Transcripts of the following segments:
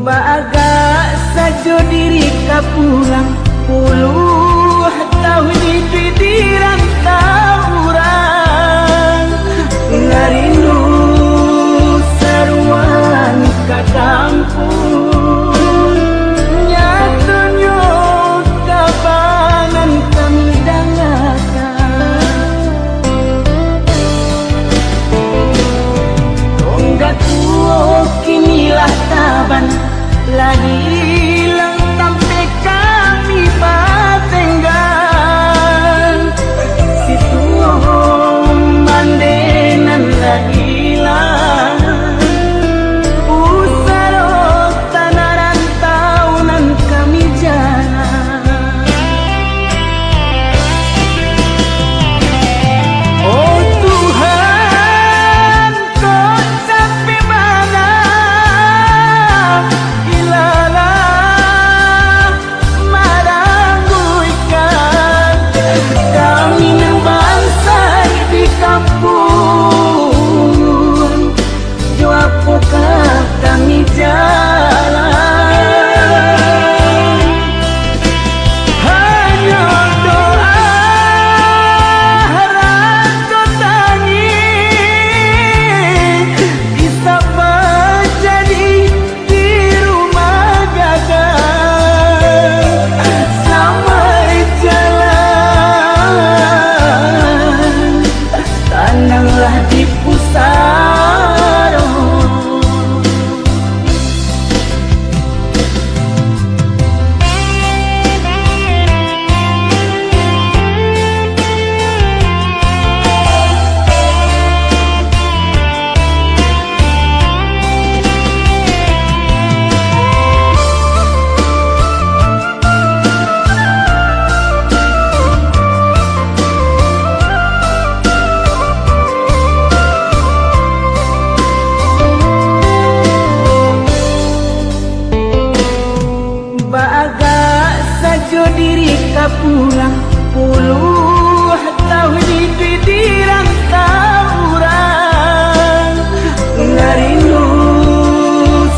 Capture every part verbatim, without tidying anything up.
Baagak sajo diri ka pulang, puluah taun iduik di rantau urang. Lah rindu saruan ka kampuang, nyatonyo kaba nan kami dangakan. Tonggak tuo kini lah taban, lah ilang tampek kami batenggang. Situo mande nan lah ilang, pusaro tanah rantau nan kami jalan. Oh Tuhan, kok capek bana, ilalah marangguikan kami nan bansaik di kampuang. Jo apokah kami jalan? Hanyo doa, harato tangih, bisa bajadi di rumah gadang. Salamaik jalan, tananglah di pusaro. Baagak sajo diri ka pulang, puluah taun iduik di rantau urang. Lah rindu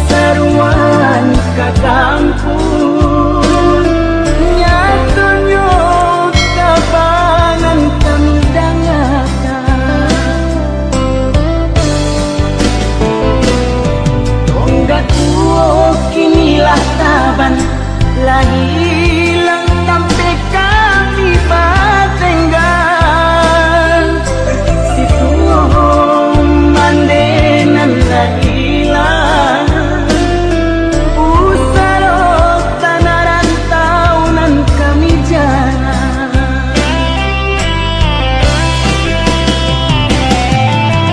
saruan ka kampuang, nyatonyo kaba nan kami dangakan. Tonggak tuo kini lah taban, lah ilang tampek kami batenggang. Situo mande nan lah ilang, pusaro tanah rantau nan kami jalan.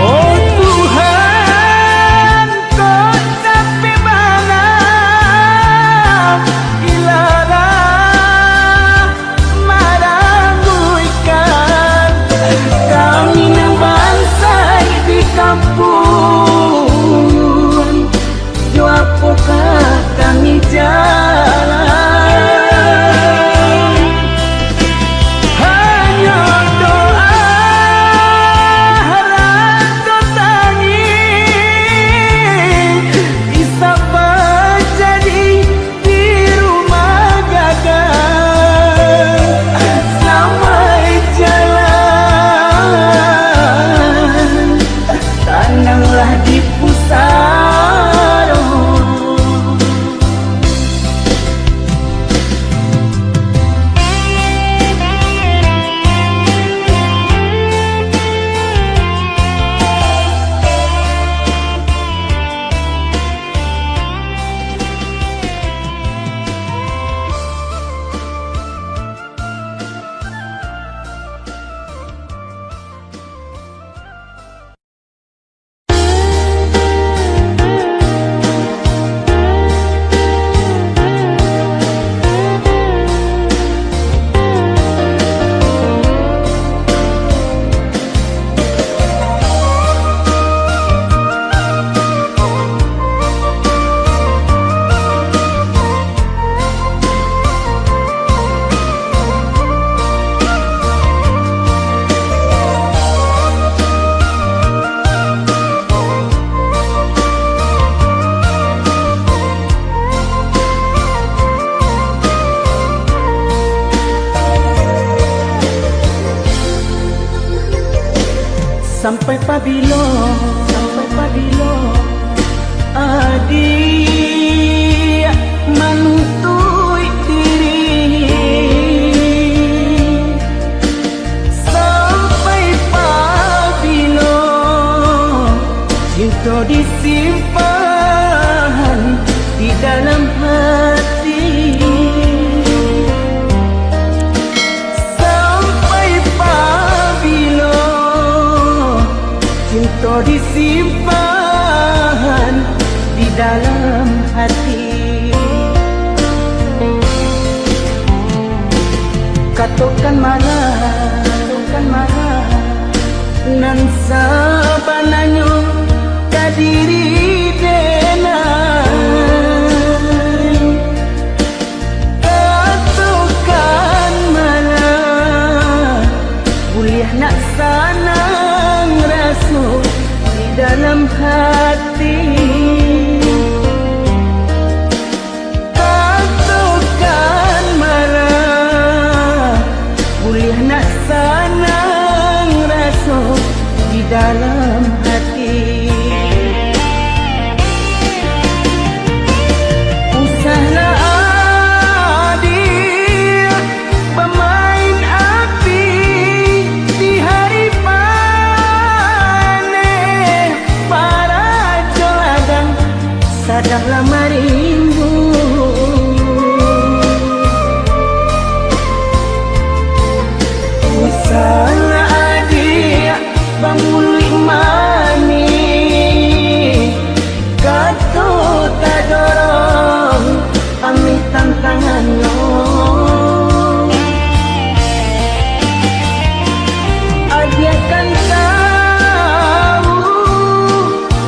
Oh Tuhan, kok capek bana, ilalah Sampai pabilo, sampai pabilo, adiak manuntuik diri? Sampai pabilo cinto disimpan di dalam hati? Sampai pabilo cinto disimpan di dalam hati? Katokan malah, katokan malah nan sabananyo ka diri denai. Katokan malah, buliah nak sanang raso di dalam hati. Katokan malah, buliah nak sanang raso di dalam hati. Usahlah adiak bamain api di hari paneh, parajo ladang sadang lah marimbuak. Usahlah adiak bamuluik manih, kato tadorong ameh tantangannyo. Adiak kan tau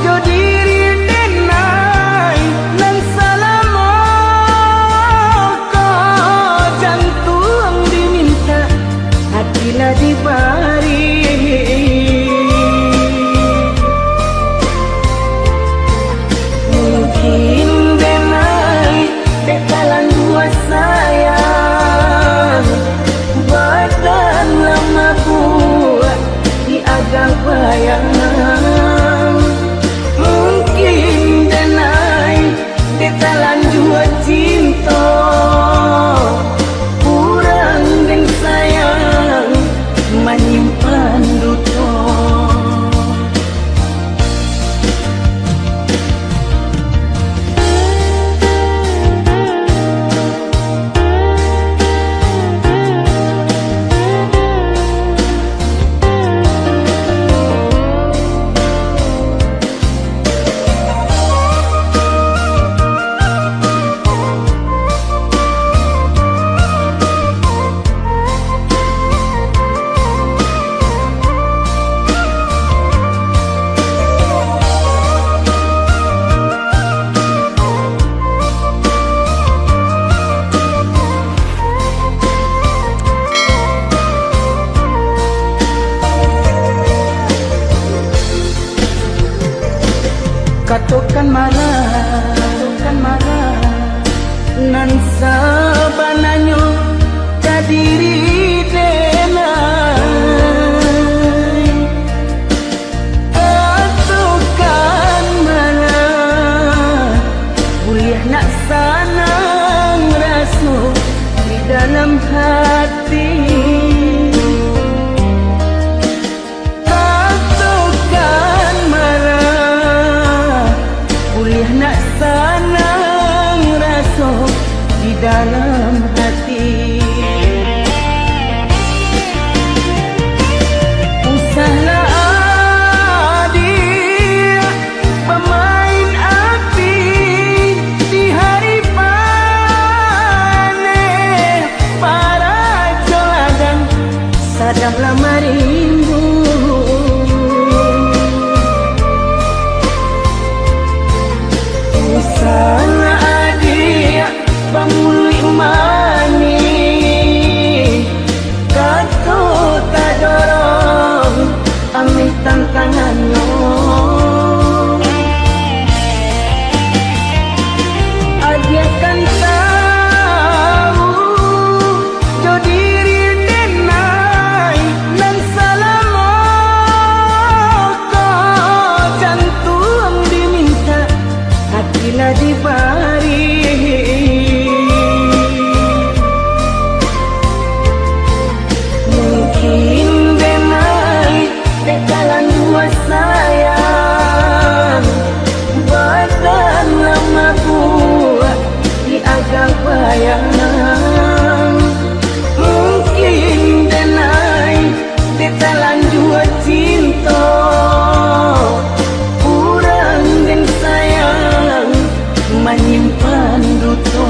jo diri denai, nan salamo ko jantuang dimintak, ati lah dibari. Mungkin denai dek talanjua sayang, badan lah mabuak di agang bayang. Mungkin denai dek talanjua cinto, kurang den sayang manyimpan duto. Katokan malah, katokan malah, nan sabananyo ka diri denai. Katokan malah, buliah nak sanang raso di dalam hati. Katokan malah, buliah nak sanang raso di dalam hati. Usahlah adiak bamain api di hari paneh, parajo lah Panduto.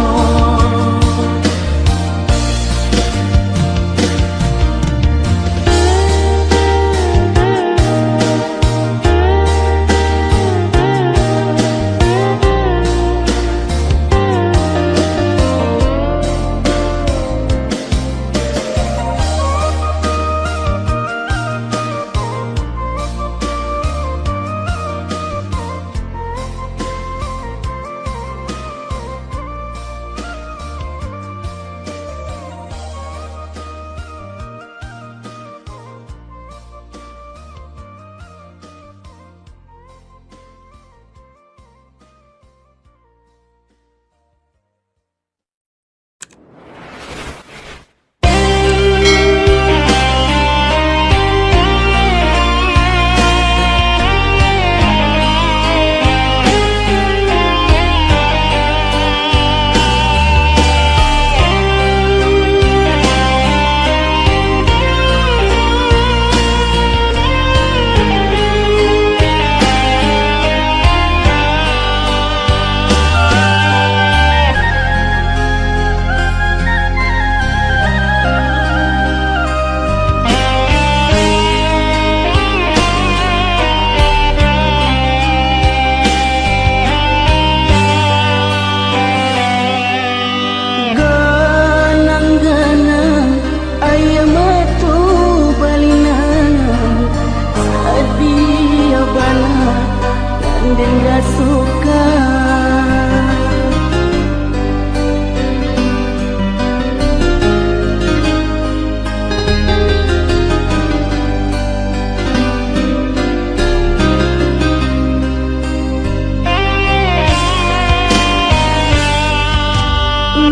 Ganang-ganang aia mato balinang, sadiah bana nan den rasokan.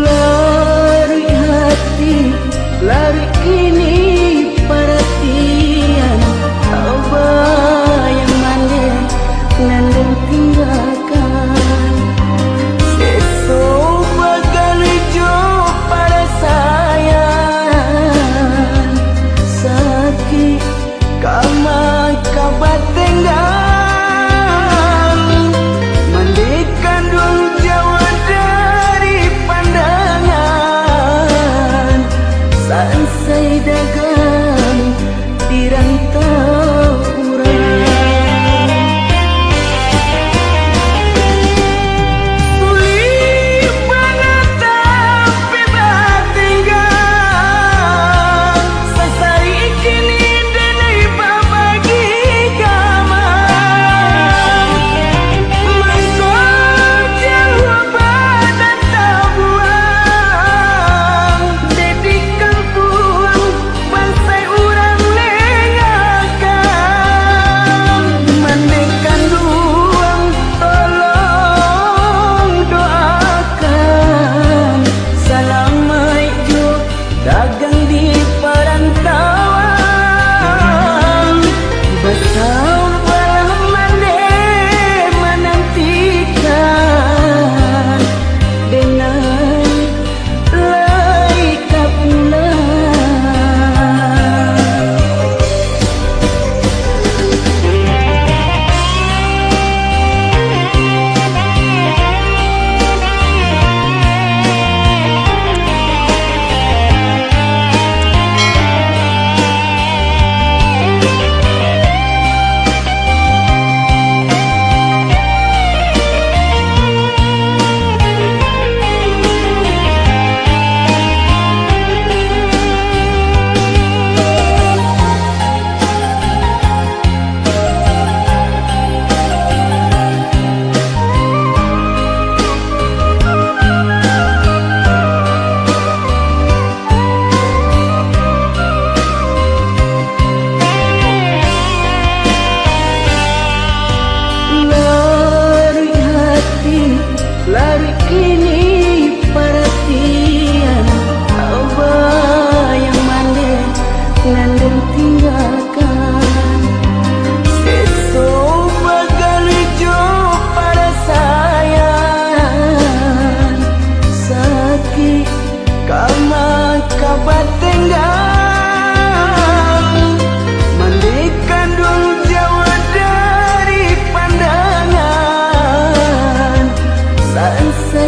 Laruik hati, laruik kini paratian, abayang mandeh nan den tinggakan.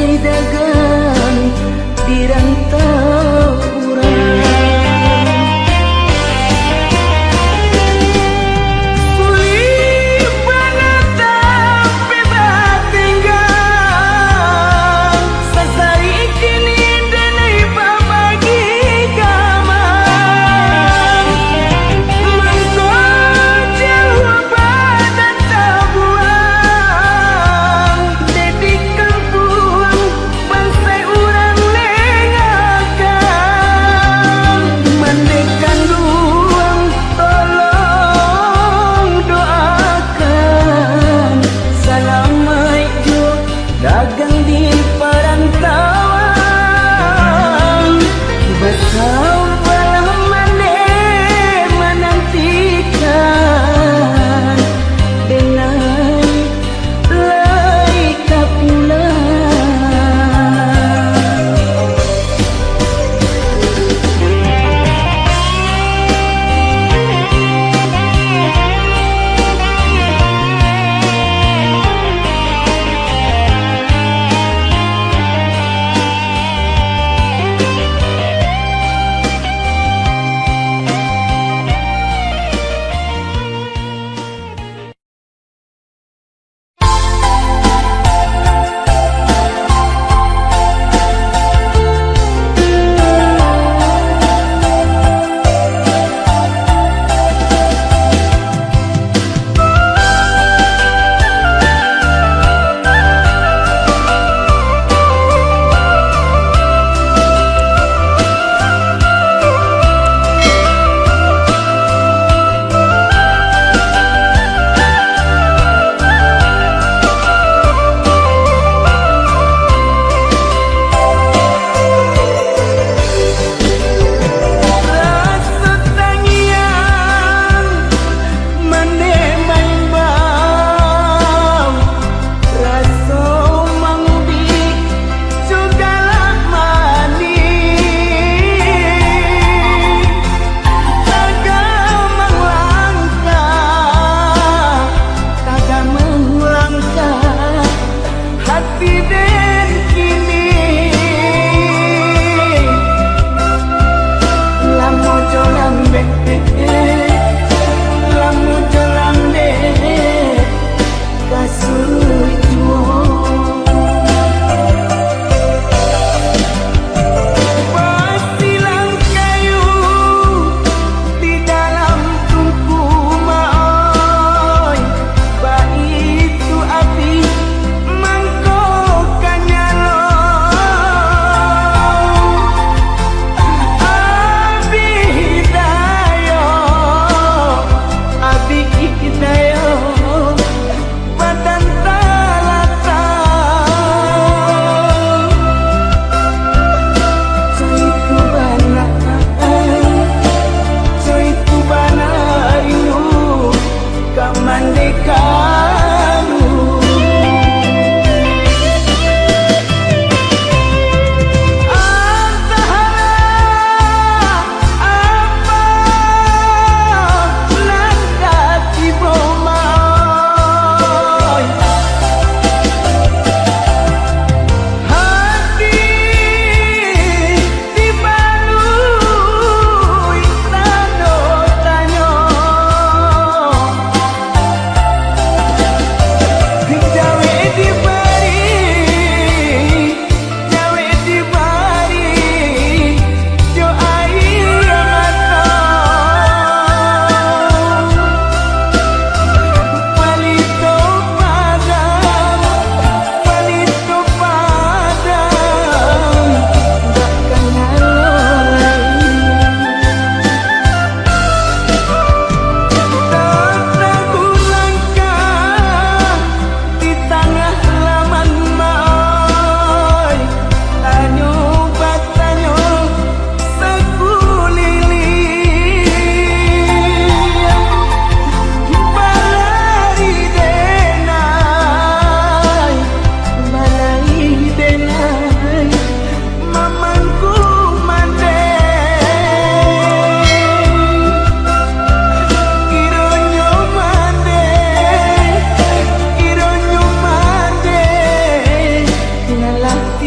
Dagang di rantau urang. Sulik bana tapi batinggang, sasari kini denai babagi kamang. Mangko jauah badan tabuang, dek di kampuang bansai urang lengakan.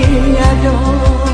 Ado.